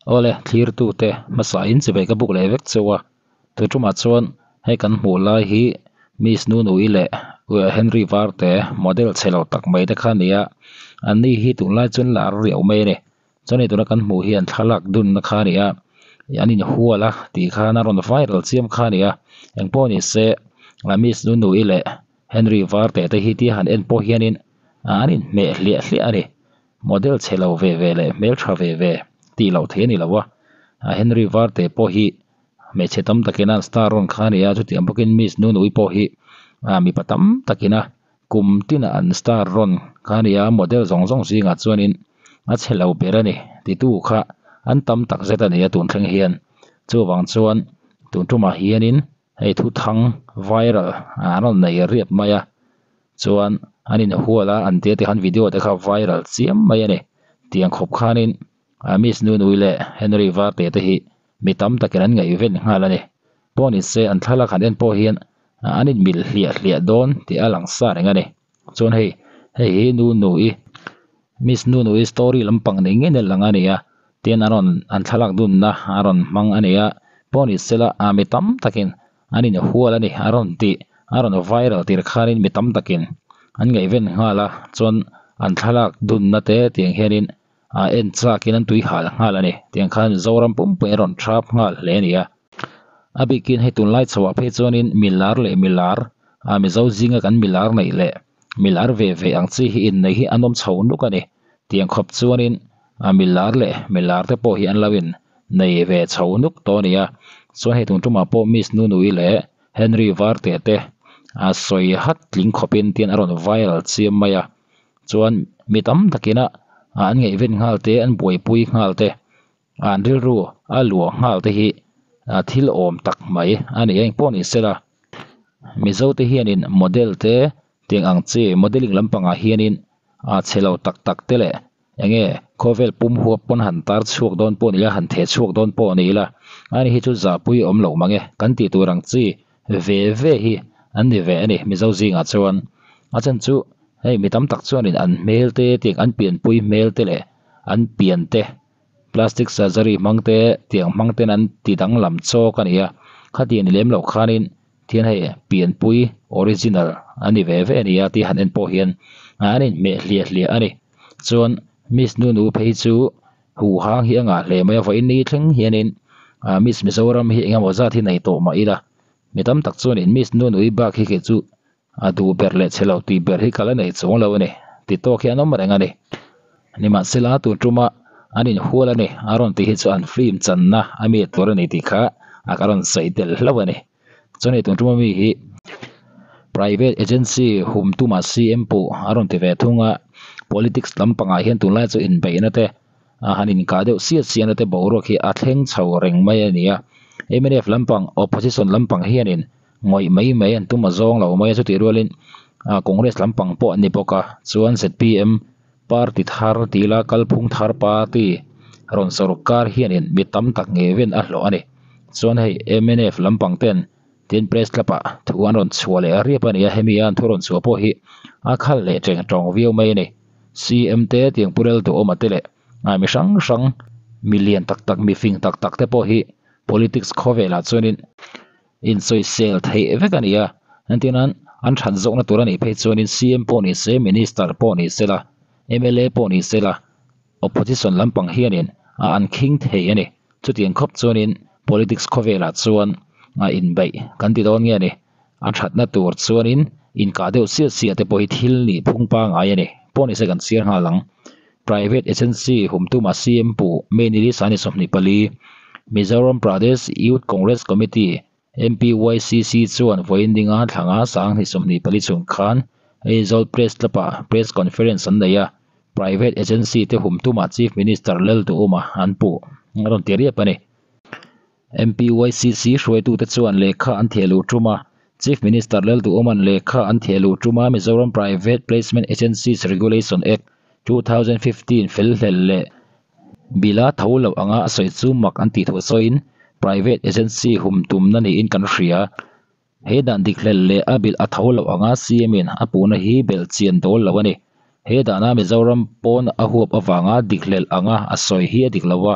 Awle, thlirtute hmasa in chibai ka buk leh vek cheu a, tu tumah chuan hei kan hmuh lai hi Miss Nunui leh Henry Varte model chhe lo tak mai te kha a ni a, an ni hi tunlai chuan lar riau mai a ni. Chuan hei tuna kan hmuh hian thlalak dunna kha a ni a, an inhual a tih khan a rawn viral chiam kha a ni a, engpawh ni se Miss Nunui leh Henry Varte te hi tia han en pawh hianin an inhmeh hliah hliah a ni. Model chhe lo ve ve leh hmeltha ve ve tih loh theih a ni lo a, Henry Varte pawh hi hmeichhe tam takin a star rawn kha a ni a, chutiang bawkin Miss Nunui pawh hi mipa tam takin a kum tinah an star rawn kha a ni a, model zawng zawng zingah chuanin a chhe lo ber a ni titu kha an tam tak zet a ni a tun thleng hian. Chuvang chuan tun tumah hianin Hei thuthang viral an rawn nei riap mai a, chuan an inhual a an tia te khan video te kha viral chiam mai a ni. Tiang khawp khanin Miss Nunui leh Henry Varte te hi mi tam takin an ngaihven nghal a ni. Pawh ni se an thlalak han en pawh hian an inmil hliah hliah dawn tih a lang sa reng a ni. Chuan hei hei hi Nunui Miss Nunui story lampang nei ngei na lang a ni a. Tin an rawn an thlalak dunna a rawn hmang a ni a, pawh ni sela ah mi tam takin an inhual a ni a rawn tih a rawn viral tir khanin mi tam takin an ngaihven nghal a, chuan an thlalak dunna te tiang hianin ah en chakin an tui hal nghal a ni tiang khan Mizoram pumpui a rawn thap nghal hle a ni a. A bikin hei tunlai chhoah phei chuanin milar leh milar ah Mizo zinga kan milar neih leh milar ve ve ang chi hi innei hi an awm chho nuk a ni tiang khawp chuanin A milar leh milar te pawh hi an lo in nei ve chho nuk tawh a ni a, chuan hei tun tumah pawh Miss Nunui leh Henry Varte te a sawi hat tling khawpin tin a rawn viral chiam mai a, chuan mi tam takin a an ngaihven nghal te an buaipui nghal te an rilru a luah nghal te hi thil awm tak mai a ni a engpawh ni sela Mizo te hianin model te tiang ang chi modelling lampangah hianin a chhe lo tak tak te leh Enge khawvel pum huap pawn han tar chhuak dawn pawh ni ila, han theh chhuak dawn pawh ni ila, ani hi chu zahpui awm loh mang e, kan tih tur ang chi ve ve hi an ni ve a ni Mizo zingah chuan. A chan chu hei mi tam tak chuanin an hmel te tiang an pianpui hmel te leh an pian te plastic surgery hmang te tiang hmang ten an ti danglam chawk a ni a, khatiang ni lem loh khanin Thian hei pianpui original a ni ve ve a ni a tih han en pawh hian an inhmeh hliah hliah a ni. Chuan Miss Nunu phei chu huhang hi a ngah hle mai a, vawiin ni thleng hianin Miss Mizoram hi engemaw zat hi nei tawh mah ila mi tam tak chuanin Miss Nunui bak hi kei chu a duh ber leh chhe lo tih ber hi ka la nei chuang lo a ni ti tawk hi an awm reng a ni. Nimahsela tun tuma an inhual a ni a rawn tih hi chu an film channa a mi tur a ni tih kha a ka rawn sawi tel hlauh a ni. Chuan hei tun tuma mi hi private agency hum tuma CM pawh a rawn ti ve thung a, politics lampangah hian tunlai chu inbeihna te a han inkah deuh siat siahna te boruak hi a thleng chho reng mai a ni a. Mnf lampang opposition lampang hianin ngawih mai mai an tum a zawng lo mai a, chutih rualin Congress lampang pawh an ni bawk a, chuan zpm party thar tila kalphung thar party rawn sawrkar hianin mi tam tak ngei ven a hlawh a ni. Chuan hei mnf lampang ten tin press club ah thu an rawn chhuah leh riap a ni a, hemi a an thu rawn chhuah pawh hi a khal leh teng tawng viau mai a ni. CM te tiang pu rel duhawm a te leh mi hrang hrang mi lian tak tak mi fing tak tak te pawh hi politics khawvelah chuanin insawisel theih vek a ni a, entirnan an that zawkna tur a nih phei chuanin CM pawh ni se, Minister pawh ni sela, mla pawh ni sela, opposition lampang hianin a an khing thei a ni. Chutiang khawp chuanin politics khawvelah chuan a inbeih kan ti dawn nge a ni. A thatna tur chuanin inkah deuh siah siah te pawh hi thil nih phung pangngai a ni. Pawh ni se kan chhiar nghal ang. Private agency humtuma CM Pu May Nili Sani 24, Mizoram Pradesh Youth Congress Committee, MPYCC, chuan vawiin dinga thlanga 2024 chung khan Aizawl Press Club-ah Press Conference an nei a, private agency te humtuma Chief Minister Lalduhuma an puh a rawn ti riap a ni. MPYCC hruaitute chuan lehkha an theh luh tum a, Chief Minister Lalduhawma'n lehkha an theh luh tum a Mizoram Private Placement Agencies Regulation Act, 2015 fel hlel leh bila tho loh anga a sawi chu mak an tih thu sawiin private agency hum tumna niin kan hria. He dan dik hlel leh a bilh a tho loh anga CM in a puhna hi belh chian dawl lo a ni. He dana Mizoram pawn a huap avanga dik hlel anga a sawi hi a dik lo a.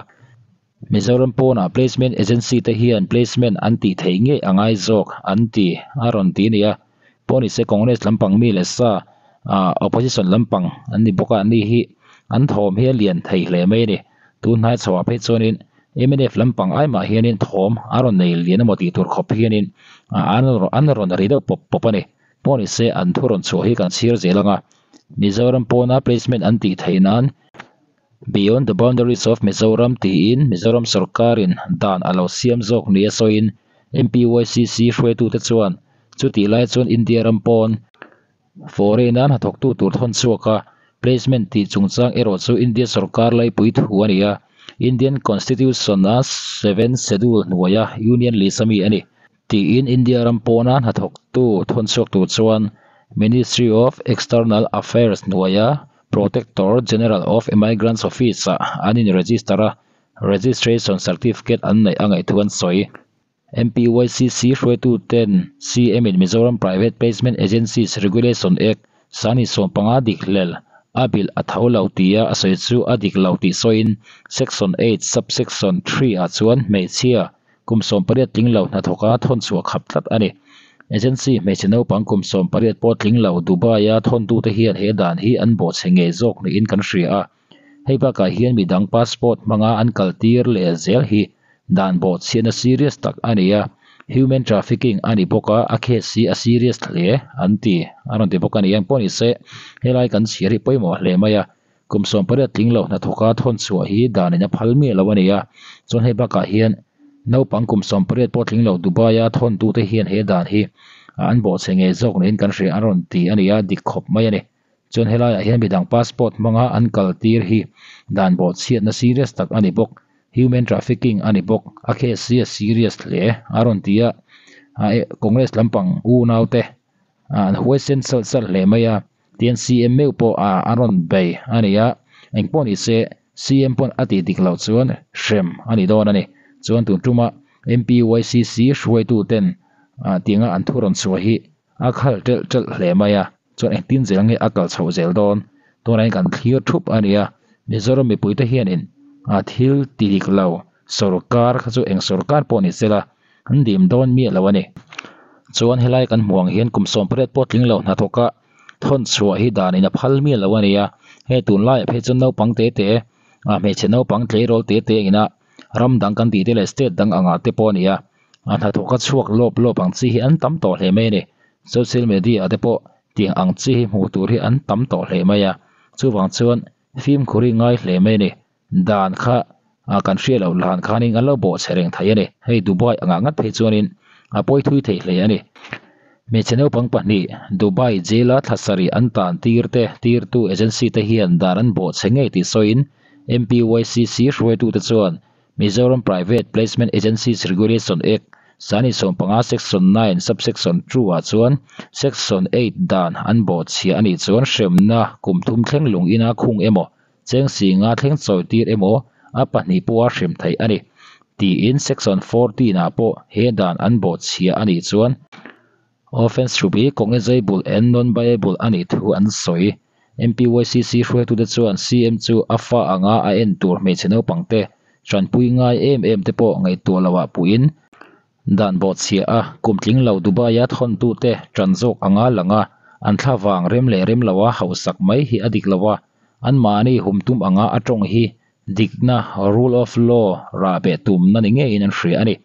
Mizoram pawnah placement agency te hian placement an tih theih ngei a ngai zawk an ti a rawn ti a ni a. Pawh ni se Congress lampang mi leh sa ah opposition lampang an ni bawk a, ani hi an thawm hi a lian thei hle mai a ni. Tun hnai chhoah phei chuanin mnf lampang ai mah hianin thawm a rawn nei lian emaw tih tur khawp hianin an rawn ri deuh pawp pawp a ni. Pawh ni se an thu rawn chhuah hi kan chhir zel ang a, Mizoram pawna placement an tih theih nan Beyond the boundaries of Mizoram tiin Mizoram sorkarin dan a lo siam zawk nia sawiin MPYCC hruaitute chuan chutih lai chuan India ram pawn foreign-a hnathawktu tur thawn chhuak a, placement tih chungchang erawh chu India sorkar laipui thu a ni a, Indian Constitution-a Seventh Schedule hnuaia Union list a mi a ni. Tiin India ram pawna hnathawktu thawn chhuak tur chuan Ministry of External Affairs hnuaia Protector General of Immigrants Office-ah an in-register a, registration certificate an neih a ngaih thu an sawi. MPYCC hruaituten CM-in Mizoram Private Placement Agencies Regulation Act Sani 15 dik hlel a bilh a tho lo tia a sawi chu a dik lo tih sawiin Section 8 Subsection 3-ah chuan hmeichhia Kum 18 tling lo hnathawka thawn chhuah khap tlat a ni. Agency hmeichhe naupang kum 18 pawh tling lo Dubai-a thawntute hian he dan hi an bawhchhe ngei zawk niin kan hria a. Hei bakah hian midang passport hmanga an kaltir leh zel hi dan bawhchhiatna serious tak a ni a, human trafficking a ni bawk a, a case hi a serious hle an ti a rawn ti bawk a ni. Engpawh ni se, helai kan chhiar hi pawimawh hle mai a. Kum 18 tling lo hnathawka thawn chhuah hi danin a phal miah lo a ni a, chuan hei bakah hian naupang kum 18 pawh tling lo Dubai-a thawntute hian he dan hi an bawhchhe ngei zawk niin kan hria an rawn ti a ni a, dik khawp mai a ni. Chuan helaiah hian midang passport hmanga an kal tir hi dan bawhchhiatna serious tak a ni bawk, human trafficking a ni bawk, a case hi a serious hle a rawn ti a, Congress lampang unaute an huaisen salh salh hle mai a. Tian CM meuh pawh a a rawn bei a ni a, engpawh ni se CM pawn a tih dik loh chuan hrem a ni dawn a ni. Chuan tun tuma MPYCC hruaitu ten tianga an thu rawn chhuah hi a khal telh telh hle mai a, chuan engtin zel nge a kal chhoh zel dawn tunah hian kan thlir thup a ni a. Mizoram mipuite hianin thil ti dik lo sorkar kha chu eng sorkar pawh ni sela an dim dawn miah lo a ni. Chuan helai kan hmuh ang hian kum 18 pawh tling lo hnathawka thawn chhuah hi danin a phal miah lo a ni a, hei tunlaiah phei chuan naupang te te ah hmeichhe naupang tleirawl te te ina ram dang kan tih te leh state dang angah te pawh a ni a, a hnathawka chhuak lawp lawp ang chi hi an tam tawh hle mai a ni. Social media ah te pawh tiang ang chi hi hmuh tur hi an tam tawh hle mai a, chuvang chuan fimkhur hi ngai hle mai a ni. Dan kha ah kan hriat loh hlan khanin an lo bawhchhe reng thei a ni. Hei Dubai angah ngat phei chuanin a pawi thui thei hle a ni. Hmeichhe naupang pahnih Dubai jail-a thla sarih an tan tir te tirtu agency te hian dan an bawhchhe ngei tih sawiin MPYCC hruaitute chuan Mizoram Private Placement Agencies Regulation Act sani 15 Section 9 Subsection 2 ah chuan Section 8 dan an bawhchhia a nih chuan hremna kum thum thleng lung ina khung emaw Cheng singa thleng chawi tir emaw a pahnih pawha hrem theih a ni. Tiin Section 14 ah pawh he dan an bawhchhia a nih chuan Offence should be cognizable and non-bailable a nih thu an sawi. MPYCC hruaitute chuan CM chu a fa anga a en tur hmeichhe naupangte tanpui ngai em em te pawh ngaihtuah loah puiin Dan bawhchhia a kum tling lo Dubai-a thawntute tan zawk anga lang a, an thla vang rem leh rem loa hauhsak mai hi a dik lo a, anmahni hum tum anga a tawng hi dikna, rule of law, rah beh tumna ni ngeiin an hria a ni.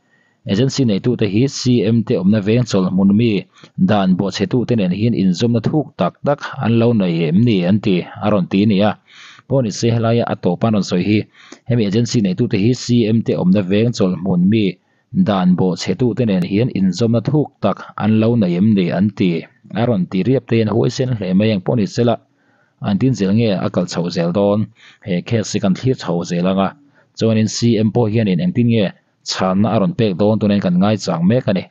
Agency neitute hi CM te awmna veng chawlh hmun mi dan bawhchhetute nen hian inzawmna thuk tak tak an lo nei em ni an ti a rawn ti a ni a. Pawh ni se helaia a tawp an rawn sawi hi hemi agency neitute hi CM te awmna veng chawlh hmun mi Dan bawhchhetute nen hian inzawmna thuk tak an lo nei em ni an ti. A rawn ti riap te hian huaisen hle mai ang pawh ni sela an tin zel nge a kal chhoh zel dawn. He case hi kan thlir chho zel ang a, chuanin CM pawh hianin engtin nge chhanna a rawn pek dawn tunin kan ngaichang mek a ni.